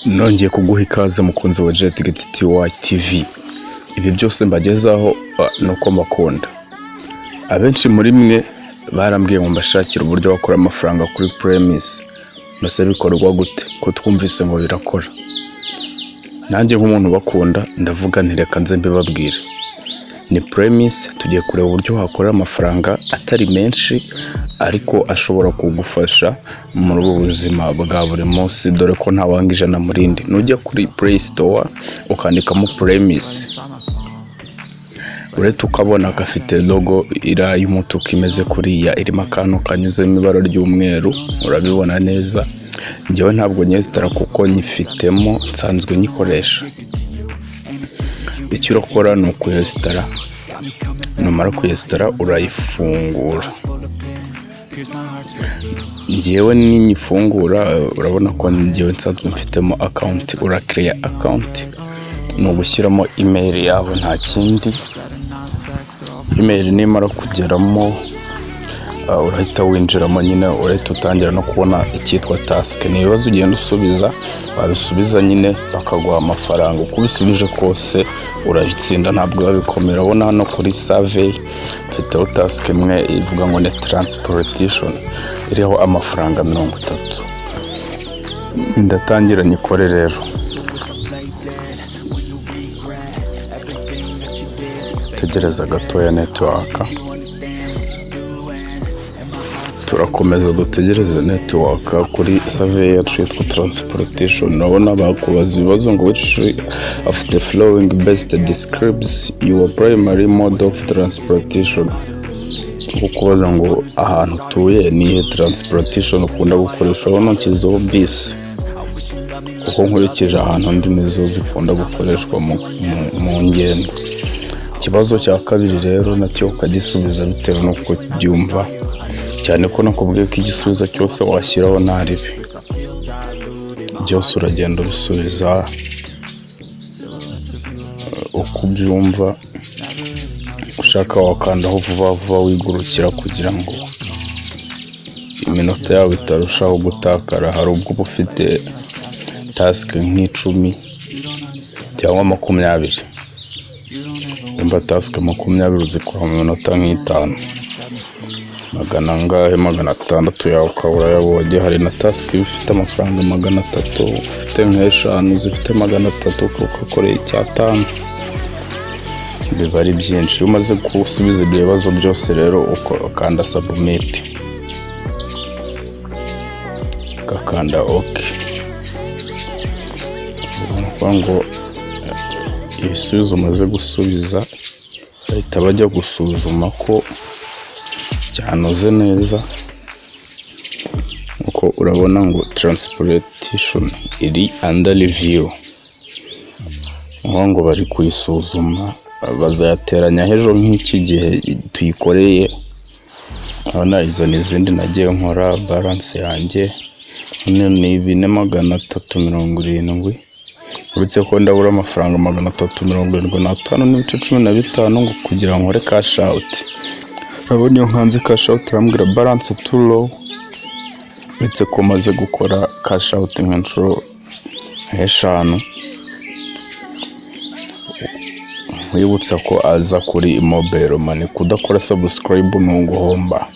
Nongeye kuguha ikaze, mukunzi wa Jet TY TV. Ibi byose mbagezaho ni uko mbakunda. Abenshi muri mwe barambwiye ngo mbashakire uburyo bakora amafaranga kuri Premise. Mbese bikorwa gute ko twumvise ngo birakora? Nanjye nk'umuntu ubakunda ndavuga nti reka nze mbibabwire. Ni Premise, tugiye kureba uburyo wakorera amafaranga atari menshi ariko ashobora kugufasha muri ubu buzima bwa buri munsi, dore ko ntawanga ijana mu rindi. Nujya kuri Play Store ukandikamo Premise, uretse ukabona gafite logo iriya y'umutuku imeze kuriya, irimo akantu kanyuzemo ibara ry'umweru, urabibona neza. Njyewe ntabwo nyinstalla kuko nyifitemo, nsanzwe nyikoresha. Icyo urakora ni ukuyinstalla, numara kuyinstalla urayifungura. Njyewe ninyifungura urabona ko njyewe nsanzwe mfitemo account. Uracreate account, ni ugushyiramo email yawe, nta kindi. Email nimara kugeramo urahita winjiramo nyine, urahita utangira no kubona icyitwa task. Ni ibibazo ugenda usubiza, wabisubiza nyine bakaguha amafaranga. Uko ubisubije kose urabitsinda, ntabwo biba bikomeye. Urabona hano kuri survey mfiteho task imwe ivuga ngo ni transportation, iriho amafaranga 30. Ndatangira nyikore rero. Tegereza gatoya network, turakomeza dutegereze network kuri survey yacu yitwa transportation. Urabona bakubaza ibibazo ngo "Which of the following best describes your primary mode of transportation?" Kukubaza ngo ahantu utuye ni iyihe transportation ukunda gukoresha. Urabona nshyizeho bisi kuko nkurikije ahantu ndi nizo zikunda gukoreshwa mu ngendo. Ikibazo cya kabiri rero nacyo ukagisubiza bitewe n'uko ubyumva, cyane ko nakubwiye ko igisubizo cyose washyiraho nta ribi. Byose uragenda ubisubiza uko ubyumva. Ushaka wakandaho vuba vuba wigurukira kugira ngo iminota yawe itarushaho gutakara. Hari ubwo uba ufite task nk'icumi cyangwa 20. Nimba task 20 uzikora mu minota nk'itanu, magana angahe, 600 yawe ukaba urayabonye. Hari na task iba ifite amafaranga 300, ufite nk'eshanu zifite 300 ugakoreye icyatanu, biba ari byinshi. Iyo umaze gusubiza ibyo bibazo byose rero ukanda submit, ugakanda OK. Ni ukuvuga ngo ibisubizo umaze gusubiza bahita bajya gusuzuma ko byanoze neza, uko urabona ngo transportation iri under review, ni ngo bari kuyisuzuma, bazayateranya ejo nk'iki gihe tuyikoreye. Urabona izo ni izindi nagiye nkora. Balance yanjye ni 4,370, uretse ko ndabura amafaranga 375.15 ngo kugira ngo nkore cash out. Urabona iyo nkanze cash out irambwira balance too low, uretse ko maze gukora cash out nk'inshuro nk'eshanu. Nkwibutsa ko aza kuri mobile money. Kudakora subscribe ni uguhomba.